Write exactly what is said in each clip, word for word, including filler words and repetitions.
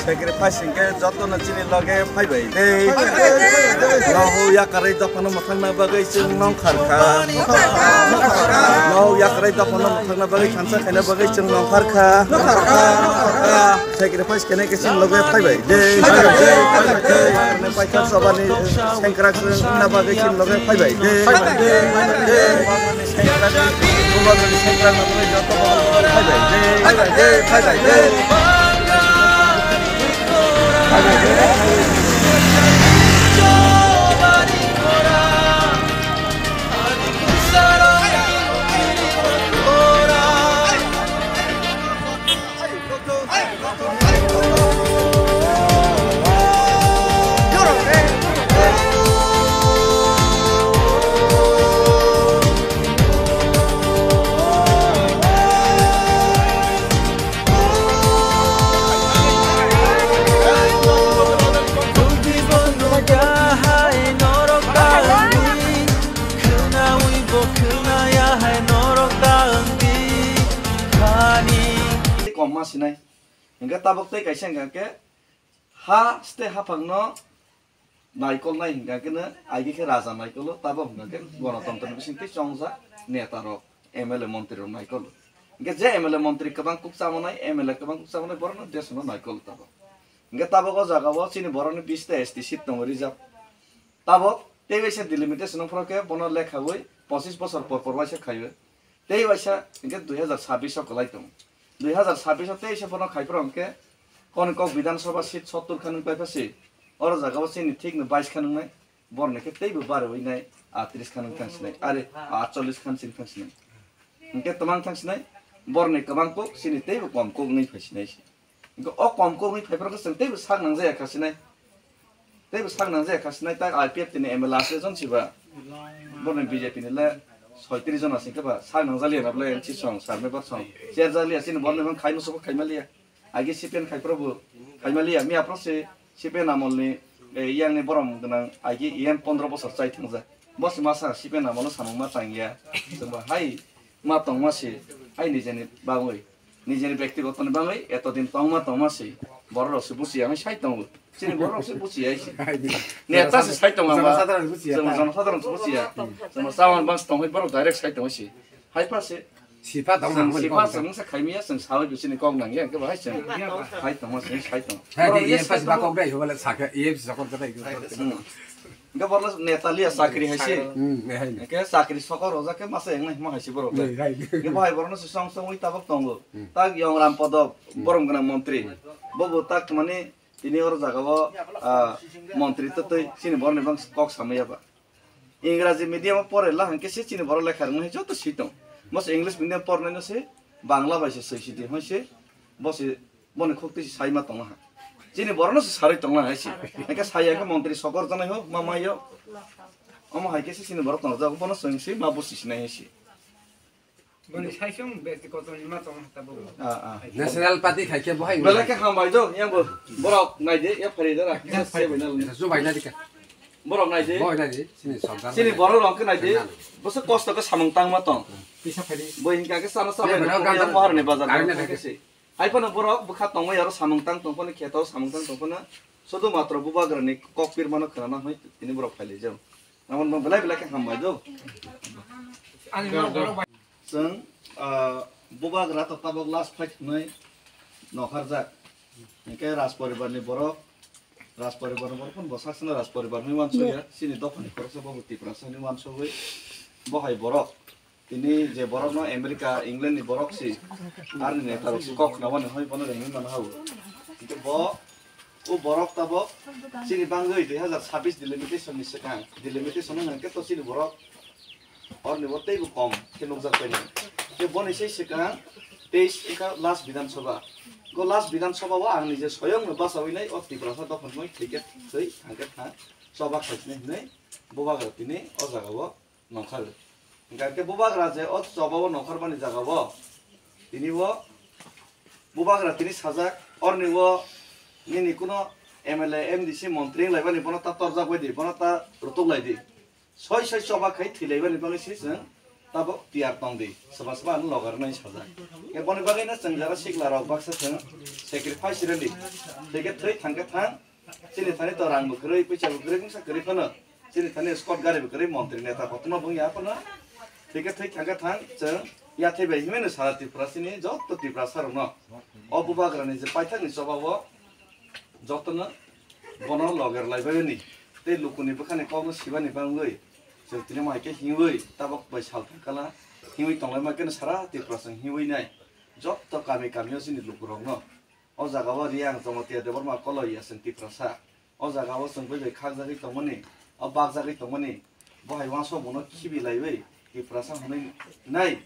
Sacrifice hwnkhe jotono chini loge phaibai de. Nohok yakarwi dophano mwthangna bagwi chwng nongkhar kha. Nohok yakarwi dophano mwthangna bagwi thansa khaina bagwi chwng nongkhar kha. Sacrifice kene khe chini loge phaibai de. Paithak sobani sengkrak chwng wngna bagwi chini loge phaibai de. Kom ma sinai. Hingke tabok tei kaisa hingka khe ha ste haphangno naikolnai hingka khe no aigi khe raja naikolo, tabok hingka khe gonotontro ni bisingtwi chongjak neta rok, M L A montri rok naikolo. Hingke je M L A montri kwbang kuk chamanai, M L A kwbang kuk chamanai, borokno desh no naikolo tabok. Hingke tabok o jaga o chini borok ni bis ta S T seat tongo reserve. Tabok tei waisa delimitation no phoro khe bono lekhawi pochis bosor por por waisa khaiwi. Tei waisa hingke dui hazar sabbish o kwlai tongo. Dui hazar sabbish o teisa bono khai phoro hingke koni kok Bidhan Sabha seat sottur kha nung paipha si. Oro jaga o chini thik no bais kha nungnai. Borni khe teibo bari oi nai atris kha nung thang sinai. Are atchollis khan sini thang sinai. Hingke twmang thang sinai. Borni kwbang kok chini teibo kom kok nung phai sinai si. Hingke o kom kok ni phaiphra khe chwng teibo sak nangjaya kha sinai. Teibo sak nangjaya kha sinai, tak I P F T ni M L A aswk jon siba. Borni B J P ni le soitris jon asing khe ba sak nangjaliya na bwle N C song, Sarme Bar song. Cher jaliya chini borni mang khai musugo khai maliya. Agi C P M khai pro bo khai maliya. Miya pro se C P M amol ni, eh, yang ni borom gwnang agi E M pondro bosor chai thangja. Bo se masa C P M amol no samung ma tangya. Chwng ba hai ma tongma se hai nijeni bagwi. Nijeni bektigoto ni bagwi eto din tongma tongma se borok rok se buchiya wngwi sai tongo. Chini borok rok se buchiya se. Neta se sai tongo ama. Jonosadharon buchiya. Chwng jonosadharon se buchiya. Chwng chawan bang se tongwi borok direct sai tongo se. Hai pa se. Sipa tong nang mani kok. Sipa chwng se khaimiya chwng sawi bisini kok nangya hwnkhe bahai chwng. Hai tongma chwng sai tongo. Hai borok ye sai tongo. Kok dai hobale sakhe ye jokon kata. Hmm. Hingke borok neta liya chakri hai se. Hmm, hai. Hingke chakri sokor rojak khe masa engnai hima hai se borok le. Hmm, hai. Hingke bo hai borok no se song song wi tabok tongo. Hmm. Tak Yong Ram Podo, hmm, borom gwnang montri. Hmm. Bo bo tak mani tini oro jaga o, ah, montri twtwi chini borok ni bang kok samaya ba. Ingraji medium o pore la hingke se chini borok lekha rwngmani joto si tong. Bo se English medium pornai no se Bangla bai se soi sidi hoi se bo se Boni khuk twi sai ma tongma ha. Chini borok no se sarwi tongma hai se. Hingke saya khe montri sokor janai ho, ma mai yo. Omo hai khe se chini borok tongjak, bono chwng se ma busi sinai hai se. Boni sai sung besti kotor ni ma tong ta bo. Ah, ah. National Party khai khe bo hai. Belai khe hambai do, yang bo. Borok nai de, ya phari dara. Kisa se bai na luni. Su bai na dika. Borok nai de. Bo nai de, chini sorkar. Chini borok rong khe nai de. Kenal. Bo se kosto khe samung tang ma tong. Kisa phari. Bo hingka khe sana sa bai na, mohar ni bazar. Kari na khe se. Hai phano borok bwkha tongmani aro samung tang tong phano, kheto samung tang tong phano, sudu matro bubagrani kok pirmano khwnana hwnwi tini borok phai laijak. Namo no belai belai khe hambai do. Chwng, ah, bubagra to tabok last fight hwnwi nokharjak. Hingke Raj poribarni borok, Raj poribarni borok phano bo saksano Raj poribar hwnwi uansukya. Chini dophani khoroksa bo Tiprasa hwnwi uansugwi bo hai borok. Tini je borokno America, England ni borok si, arni neta rok si kok khna mani hoi bono rengwi mano hao. Hingke bo, o borok tabok chini bangwi dui hazar sabbish delimitation ni swkang, delimitation wngkha hingke to chini borok orni bo teibo kom khe nukjak paina. Tei boni sei swkang teis wngkha last Bidhan Sabha. Go last Bidhan Sabha o ang nije soyong no bachawi nai o Tiprasa dophani moi thwikhe thwi hangkhe tha choba khaisnai hinwi bubagra tini o jaga o nongkhar. Hingkha khe bubagra je o choba o nongkhar mani jaga o tini o bubagra tini sajak, orni o nini kuno M L A, M D C, montri wng laimani bono ta torjak bai di, bono ta rutuk lai di. Soi soi choba khai thwi laimani bagwi se chwng Tabok tiyar tong di, soba soba ano logar nai sajak. Khe boni bagwi no chwng jara sikla rok baksa chwng sacrifice rwdi. Tei khe thwi thang khe thang, chini thani to rang bo kwrwi, puisa bo kwrwi, bwngsa kwrwi phano. Chini thani escort gari bo kwrwi, montri neta kotorma bo wngya phano. Tei khe thwi thang khe thang, chwng yathai bai himwi no sara Tripura chini joto Tiprasa rok no. O bubagra ni je paithak ni choba o joto no bono logar lai bagwi ni. Tei luku ni bwkha ni kok no siba ni bangwi. Chwng tini mai khe hiwi tabok bai sal thang kala hiwi tong lai ma khe no sara Tripura chwng hiwi nai. Joto kami kami o chini luku rok no. O jaga o Reang, Jamatia, Debbarma, Koloia chwng Tiprasa. O jaga o chwng bai bai khakjagwi tongmani, o bakjagwi tongmani, bo hai uansukmung no khibi laiwi Tiprasa hwnwi nai.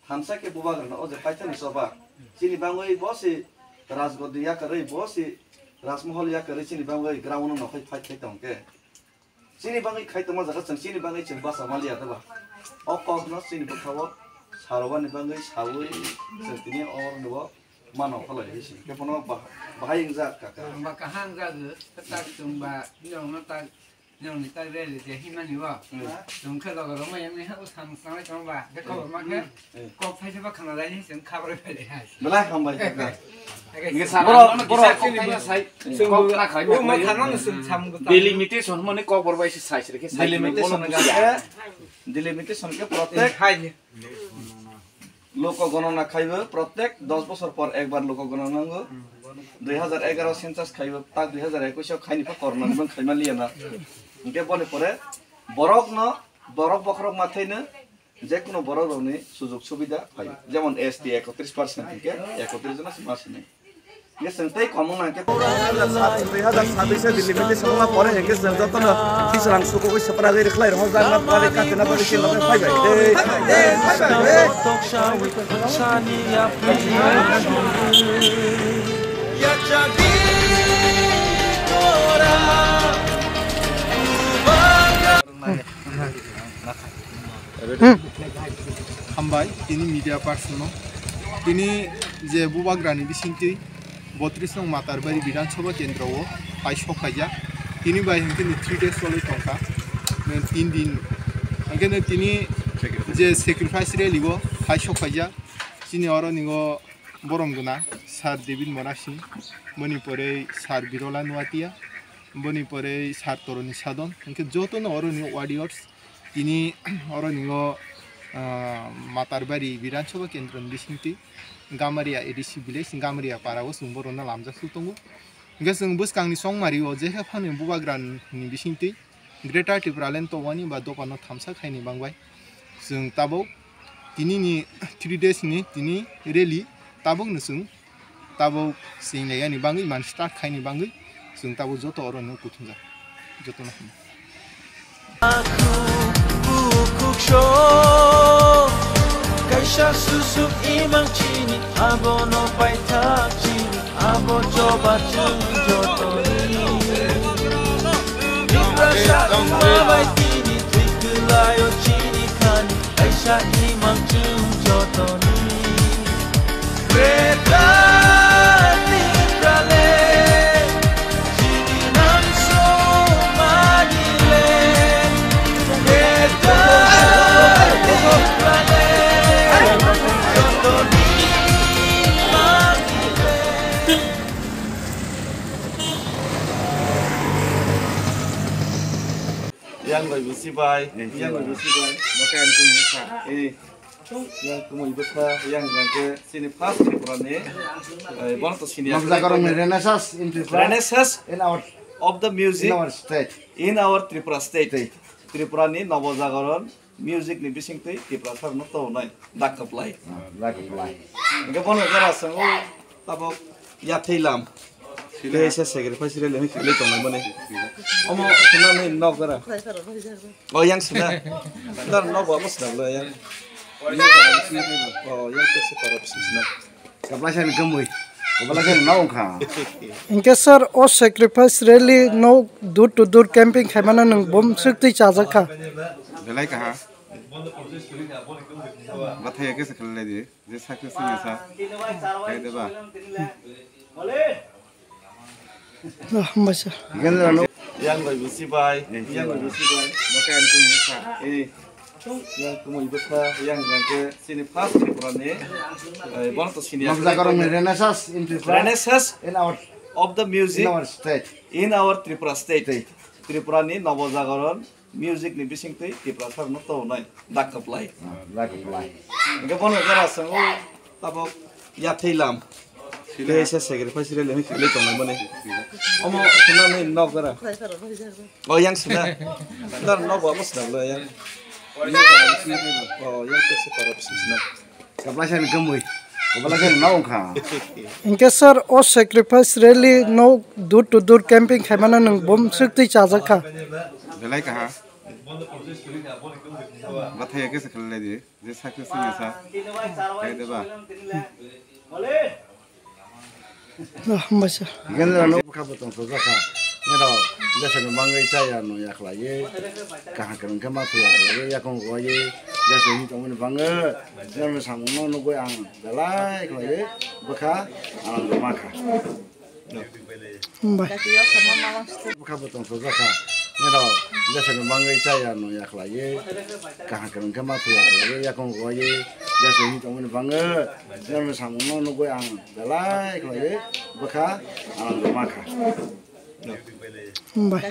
Thansa khe bubagra no o je paithak ni choba. Chini bangwi bo se Rajgodi yakarwi, bo se Rajmahal yakarwi chini bangwi ground no nokhai fight khai tong khe. Chini bangwi khai tongma jaga chwng chini bangwi chwng basa maliya da ba. O kok no chini bwkha o sarwani bangwi sawi chwng tini o no bo mano kholai hi si. Khe bono ba-, bahai wngjak kaka. Ba kaham jago, tak chwng ba, nong no tak, nong ni tak rally je himani bo. Hmm. Chwng khe logo rok ma yang ni ha, o sam sanglai tong ba, khe khobor ma khe, hmm, kok phai se ba khana lai ni chwng khabar phai lai hai. Belai hambai kaka. Nge sa borok, borok kok phai sai. Chwng kok bo na khai o ma ma khai. Thang no chwng sam go ta. Delimitation mani kok bor bai se sai se khe sai. Delimitation khe, delimitation khe protect. Hai. Loko gonona khaibo, protek dos bosor por ekbar loko gonona nango. Dui hajar egaro census khaibo, tak dui hajar ekush o khaini pha korona ni bang khaima liya na. Hingke boni pore borok no, borok bokhorok mathai no, je kuno borok rok ni sujog subida phai. Jemon S T ekotris percent hingke ekotris jona se ma sinai. Nge chwng tei komung nang khe dui hajar sabbish se delimitation wngma pore hingke chwng jotono tisrang sukugwi swpra gwi rwkhlai rwkha jagna pari katina pari khe nokhe phai bai. Dei, phai bai, dei. Hambai, tini media person no. Tini je bubagrani bisingtwi botris nong Matarbari Bidhan Sabha Kendro o hai sok khaijak. Tini bai hwnkhe ni three days choli tongkha. Tin din. Hwnkhe no tini je sacrifice rally o hai sok khaijak. Chini oro ningo borom gwnang Sir David Monasing, boni pore Sir Birola Nuatia, boni pore Sir Toroni Sadon, hwnkhe jotono oro ni warriors. Tini oro ningo, ah, Matarbari Bidhan Sabha Kendro ni bisingtwi Gamaria A D C village, Gamaria para o chwng borokno lamjak su tongo. Hingke chwng bwskangni chongmari o jekha phano bubagra ni bisingtwi Greater Tipraland tongwani ba dophano thamsa khaini bangbai. Chwng tabuk tini ni three days ni tini rally tabuk no chwng tabuk sing laiyani bangwi man start khaini bangwi chwng tabuk joto oro no kuthumjak joto no. Bukhuk sok kaisa susuk imang chini abono paithak chini abo choba chwng jotoni. Tiprasa wngma bai tini thwi kwlaio chini khani kaisa imang chwng jotoni. Yang bai busi bai, yang bai busi bai. Makai ang tung busa. Eh. Yang kumui bwkha, yang hwnkhe chini first Tripura ni, eh, bono to sini Nokjakarong ni Renaissance in Tripura. Renaissance in our, of the music in our state. In our Tripura state. State. Tripura ni Nobojagaron music ni bisingtwi Tiprasa rokno tobonai dak kwplai. Ah, dak kwplai. Hwnkhe bono jora swngo tabok yathai lam. Tei se sacrifice rally hwnwi kwlwi tongnai mani. Omo khwnani nok dara. O yang sida. Dar nok bo abo sida lo yang. O yang se se para sida. Kaplaisa ni kamui. Kaplaisa ni nok wngkha. Hingke sir, o sacrifice rally no door to door camping khaimano nwng bum swktwi chajak kha. Belai kaha. Bathai ya kesa khalai di. Je sakhe sini sa. Hai de ba. Ah, hambai sir. Yang bai busi bai. Yang bai busi bai. Makai ang tung busa. Eh. Yang kumui bwkha, yang yang ke sini first Tripura ni, eh, bono to sini Nabjagarong ni Renaissance in Tripura. Renaissance In our, of the in music our state. In our Tripura state. State. Tripura ni Nabjagaron music ni bising twi Tripura sar no to nai dak kaplai. Ah, dak kaplai. Enke bono jara sango tabok ya thailam. Sila. Tei se sacrifice rally hwnwi khwlai tongnai mani. Omo sina ni nok gara. O yang sina. Dar nok bo omo sina bwle yang. O yang se para bising sina. Kaplaisa ni kamui. Kaplaisa ni nok wngkha. Enke sir, o sacrifice rally no door to door camping khaimano nwng bom swk twi chajak kha. Belai kaha. Bathai ke se khlai di. Je sakhe sini sa. Hai deba. Hambai sir. Gendra no bwkha bwtong to jakha. Nero jesa ni mangwi chaya no yakhlai. Kaham kaham khe ma thwi yakhlai. Yakung roi. Jesa ni tongmani bangwi. Nero samung no nugwi ang belai khlai. Bwkha ang makha. Hambai. Bwkha bwtong to jakha. Nero jesa ni mangwi chaya no yakhlai. Kaham kaham khe ma thwi yakhlai. Yakung roi. Jesa ni tongmani bangwi. Nero samung no nugwi ang belai khlai. Bwkha ang makha. Hambai.